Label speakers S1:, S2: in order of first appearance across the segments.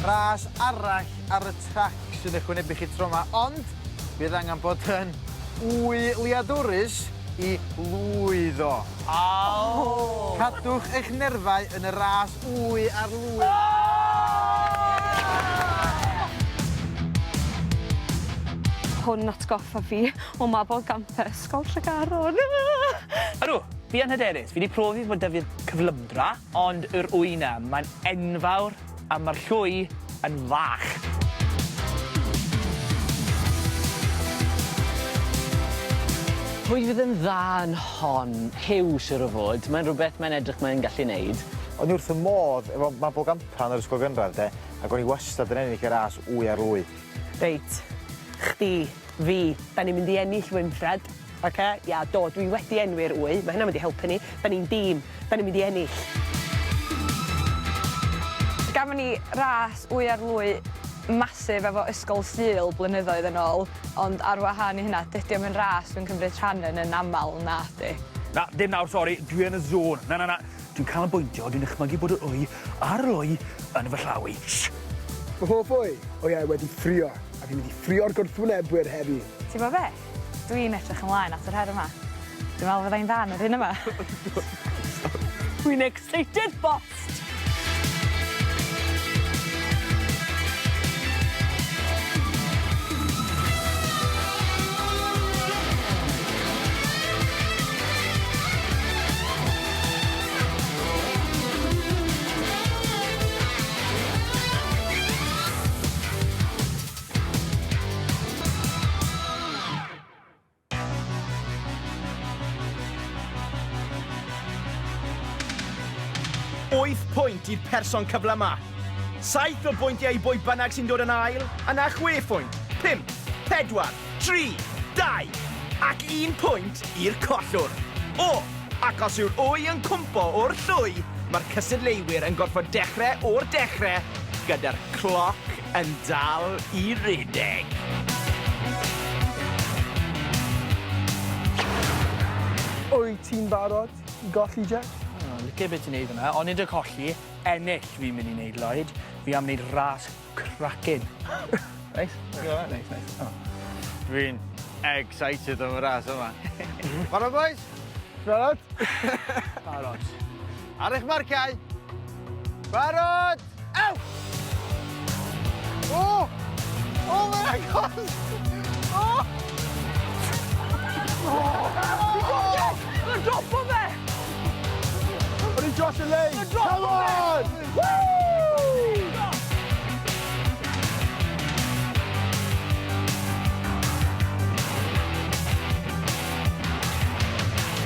S1: Ras arall ar y trac sy'n eich wynebu chi tro 'ma, ond bydd angen bod yn wyliadwrus i lwyddo.
S2: O!
S1: Cadwch eich nerfau yn y ras wy ar lwy.
S3: Hwn atgoffa fi o mabolgampe Ysgol Tregaron.
S2: Ydw, fi yn hyderus. Fi 'di profi bod 'da fi'r cyflymdra, ond yr wy 'na, mae'n enfawr a ma'r llwy yn fach.
S4: Pwy fydd yn dda yn hon? Huw, siŵr o fod. Mae'n rhywbeth mae'n edrych mae'n gallu neud.
S1: O'n i wrth fy modd efo mabolgampa yn yr ysgol gynradd 'de, ac o'n i wastad yn ennill y ras wy ar lwy.
S5: Reit, chdi, fi, 'dan ni'n mynd i ennill Winfred, oce? Ia, do, dwi wedi enwi'r wy, ma' hynna'n mynd i helpu ni. 'Dan ni'n dîm, 'dan ni'n mynd i ennill.
S3: Gafon ni ras wy ar lwy massive efo Ysgol Sul blynyddoedd yn ôl, ond ar wahân i hynna, dydi o'm yn ras dwi'n cymryd rhan yn yn amal, nadi.
S6: Na, dim nawr, sori, dwi yn y zone. Na, na, na, dwi'n canolbwyntio, dwi'n dychmygu bod yr wy ar y lwy yn fy llaw i. Shh!
S7: Fy hoff wy? O ie, wedi ffrio, a fi'n mynd i ffrio'r gwrthwynebwyr heddi.
S3: Ti'n gwbo be'? Dwi'n edrych ymlaen at yr her yma. Dwi'n meddwl fydda i'n dda yn yr un yma.
S5: Dwi'n excited bost!
S8: Wyth pwynt i'r person cyflyma. Saith o bwyntiau i bwy bynnag sy'n dod yn ail, yna chwe phwynt, pump, pedwar, tri, dau, ac un pwynt i'r collwr. O, ac os yw'r wy yn cwmpo o'r llwy, mae'r cystadleuwyr yn gorfod dechrau o'r dechrau gyda'r cloc yn dal i redeg.
S7: Wyt ti'n barod i golli, Jack?
S2: O, licio be ti'n neud fan'na, ond nid y colli, ennill fi'n mynd i neud, Lloyd. Fi am neud ras cracking.
S1: Neis. Neis, neis. O. Dwi'n excited am y ras yma. Barod, boys?
S7: Barod?
S2: Barod.
S1: Ar eich marciau! Barod! Ew! O! O, mae'n agos! O!
S5: O! Mae'n dropo fe!
S7: O'n i dros y lein! Come on! Woo!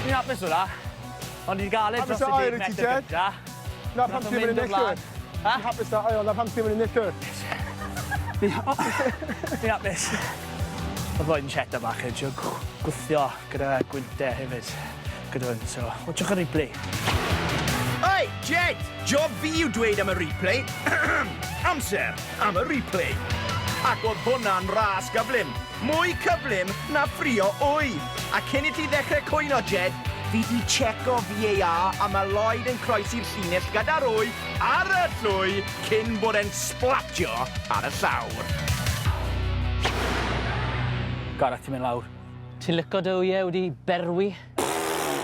S2: Fi'n hapus 'da. Ond i gael e dros y deg metr gynta.
S7: Na pam ti'n mynd enillwyr. Ha? Ti'n hapus da ail, na pam ti'n mynd enillwyr.
S2: Fi'n hapus. Mae Lloyd yn cheta bach yn trio gwthio gyda gwyntau hefyd gyda hwn, so watchwch y replay.
S8: Oi, Jed! Job fi yw dweud am y replay. Amser am y replay. Ac oedd hwnna'n ras gyflym. Mwy cyflym na ffrio wy! A cyn i ti ddechre cwyno, Jed, fi 'di tseco VAR a ma' Lloyd yn croesi'r llinell gyda'r wy ar y llwy cyn bod e'n sblatio ar y llawr.
S2: Gareth, ti'n mynd lawr.
S4: Ti'n lico dy wyau wedi berwi?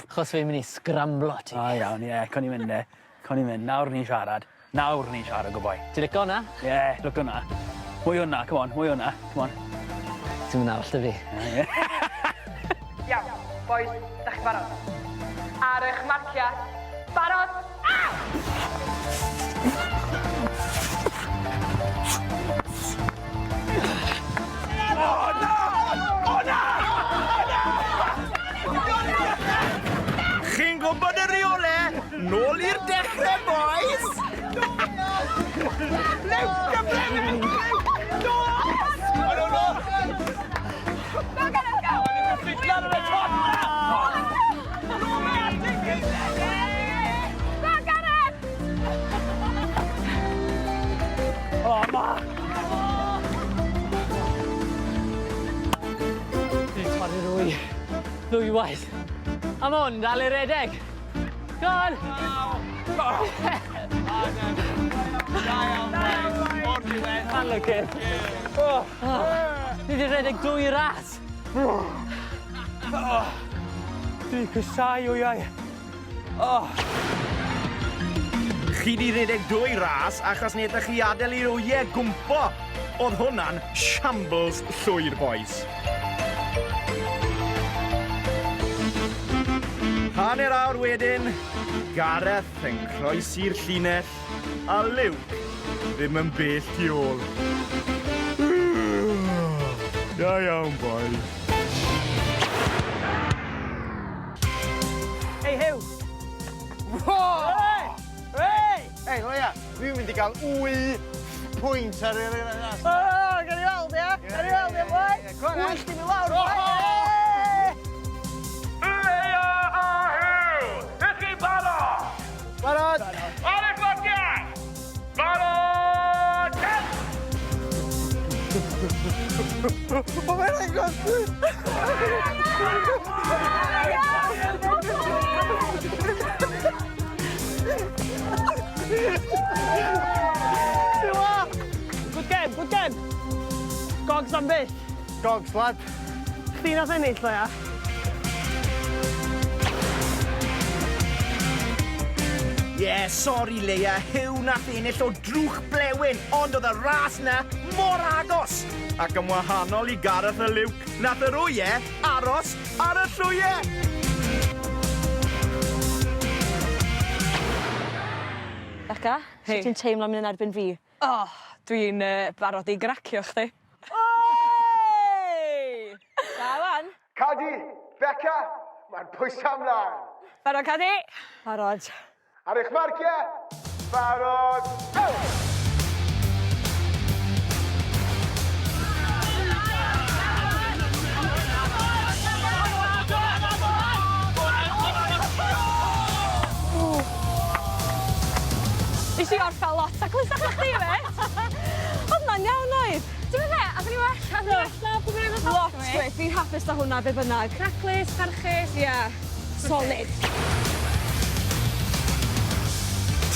S4: Achos fi'n mynd i sgramblo ti.
S2: O iawn, ie, co ni'n mynd de. Co ni'n mynd, nawr ni'n siarad. Nawr ni'n siarad, good boy.
S4: Ti'n lico wnna?
S2: Ie, yeah, lico wnna. Mwy o wnna, come on, mwy o wnna, come on.
S4: Ti'n mynd arall 'da fi.
S3: Iawn, bois, da chi'n barod? Ar eich marcia, barod, aw!
S8: O na! O na! O na! Chi'n gwybod y reole? Nôl i'r dechre, bois! Luke, gyfle! Luke, dos! O, no, no!
S3: Go, Gareth, go!
S8: Lan ar y top 'na!
S3: Go, Gareth!
S2: O, ma!
S4: Fi 'di torri'r wy. Ddwywaith. A ma' 'wn dal i redeg. Go on! Anlwcus. Ni 'di redeg dwy ras.
S6: Dwi'n casau wyau. Oh.
S8: Chi 'di redeg dwy ras achos nethoch chi adel i'r wyau gwmpo. O'dd hwnna'n shambles llwyr, bois. Hanner awr wedyn, Gareth yn croesi'r llinell a Luke ddim yn bell tu ôl. Da iawn, bois.
S5: Hei, Huw!
S1: Hey!
S5: Hey!
S1: Hei, Leia, dwi'n mynd i gael 8 pwynt ar yr un ras.
S5: O, gawn ni weld, ia? Gawn ni weld, ia, boi? Wyth dim i lawr, boi!
S6: Leia a Huw! Ydych chi'n barod?
S1: Barod!
S6: Ar y glociau! Barod! Cant!
S1: O, mae'n agos!
S5: Good game, good game. Gogs am byth.
S1: Gogs, lad.
S5: Chdi nath ennill, Leia.
S8: Ie, yeah, sori Leia, Huw nath ennill o drwch blewyn, ond oedd y ras na mor agos. Ac yn wahanol i Gareth a Luke, nath yr wyau aros ar y llwyau.
S9: Beca, sut ti'n teimlo mynd yn erbyn fi?
S3: O, dwi'n barod i gracio chdi.
S9: Oi! Da wan.
S7: Cadi, Beca, mae'r pwysau ymlaen.
S3: Barod, Cadi?
S9: Barod.
S7: Ar eich marciau, barod, go!
S3: Nes i orffan lot taclusach na chdi, mêt. Oedd hwnna'n iawn oedd?
S10: Ti'n gwybod be? Athon ni well, athon ni well na pwy bynnag oedd
S3: Lot gwell. Fi'n hapus 'da hwnna, be bynnag.
S10: Taclus, parchus.
S3: Ie. Solid.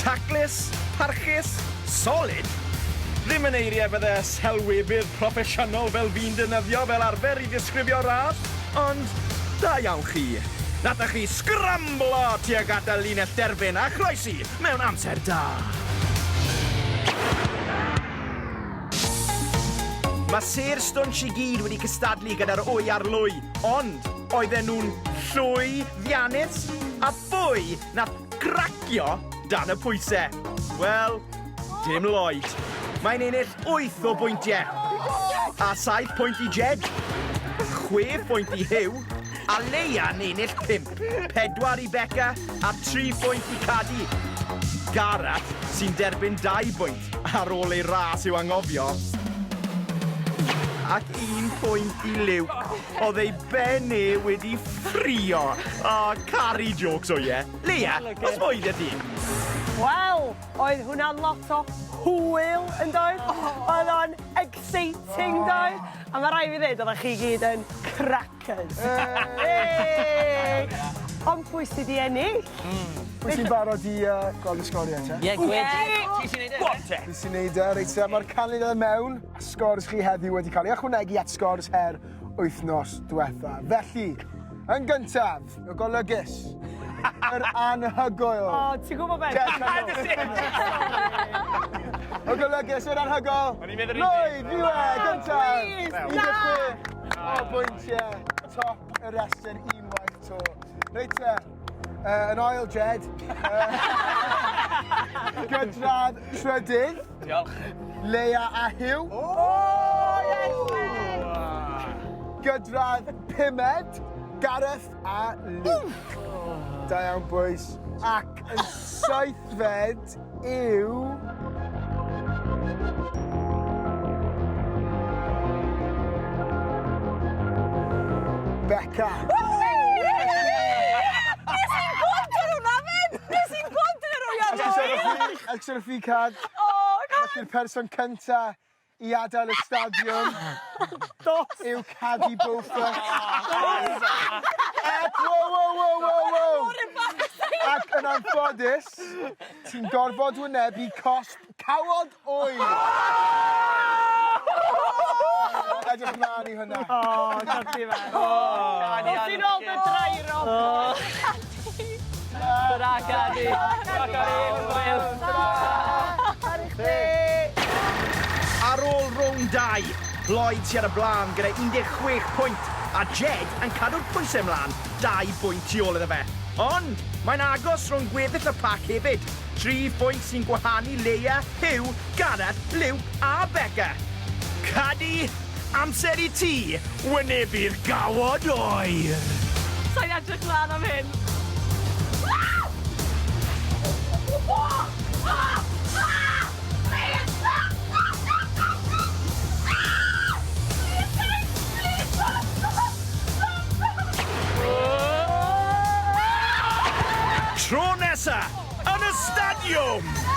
S8: Taclus, parchus, solid. Ddim yn eiriau fydde selwebydd proffesiynol fel fi'n defnyddio fel arfer i ddisgrifio ras, ond da iawn chi. Nathoch chi sgramblo tuag at y linell derfyn a chroesi mewn amser da. Mae sêr stwnsh i gyd wedi cystadlu gyda'r wy ar lwy, ond oedden nhw'n llwyddiannus a phwy nath cracio dan y pwysau? Wel, dim Lloyd. Mae'n ennill 8 o bwyntiau. A 7 pwynt i Jed, 6 pwynt i Huw, a Leia'n ennill 5. 4 i Beca a 3 pwynt i Cadi. Gareth sy'n derbyn 2 bwynt ar ôl ei ras i'w anghofio. Ac 1 pwynt i Luke. Oedd ei ben e wedi ffrio. O, caru jokes o ie. Leia, oes mwy 'da ti?
S5: Wel, oedd hwnna'n lot o hwyl yn doedd? Oedd o'n exciting doedd? A mae rhaid fi ddweud, oeddech chi gyd yn crackers. Hey! Ond pwy sydd wedi ennill?
S7: Pwy sy'n barod i gweld y sgoriau te?
S4: Ie, gwed.
S2: Ti sy'n neud e?
S6: Go on te.
S7: Fi sy'n neud e, reit te. Mae'r canlyniadau mewn, a sgors chi heddiw wedi cael ei ychwanegu at sgors her wythnos diwetha. Felly, yn gyntaf, y golygus, yr anhygoel.
S5: O, ti'n gwybod beth?
S7: Jed Y golygus, yr anhygoel.
S6: O'n i'n meddwl yr un
S7: Lloyd, yw e, gyntaf.
S5: please, na.
S7: 16 o bwyntiau, top y restr unwaith to. Reit te, yn ail, Jed. Gydradd trydydd.
S2: Diolch.
S7: Leia a Huw.
S5: O, yes, mate!
S7: Gydradd pumed, Gareth a Luke. Da iawn, boys. Ac yn seithfed yw... Beca.
S3: Nes i'n gweld hwnna, Fyd! Nes i'n gweld yr wyau
S7: Extra fee card.
S3: O, God!
S7: Felly'r person cynta i adael y stadiwm yw Cadi Beaufort. Ac wow, wow, wow, wow, wow. Ac yn anffodus, ti'n gorfod wynebu cosb cawod oer. ymlaen i hwnna.
S5: O, codi fe. O, ti'n ôl dy drairo.
S4: Ta-ra, Cadi. Ta-ra, Cadi. Hwyl.
S8: Ar ôl rownd 2, Lloyd sy ar y blaen gyda 16 pwynt a Jed yn cadw'r pwysau ymlaen 2 bwynt tu ôl iddo fe. Ond mae'n agos rhwng gweddill y pac hefyd. 3 phwynt sy'n gwahanu Leia, Huw, Gareth, Luke a Beca. Cadi, amser i ti wynebu'r gawod oer.
S10: Sa'n edrych mlaen am hyn.
S8: Tro nesa, yn y stadiwm!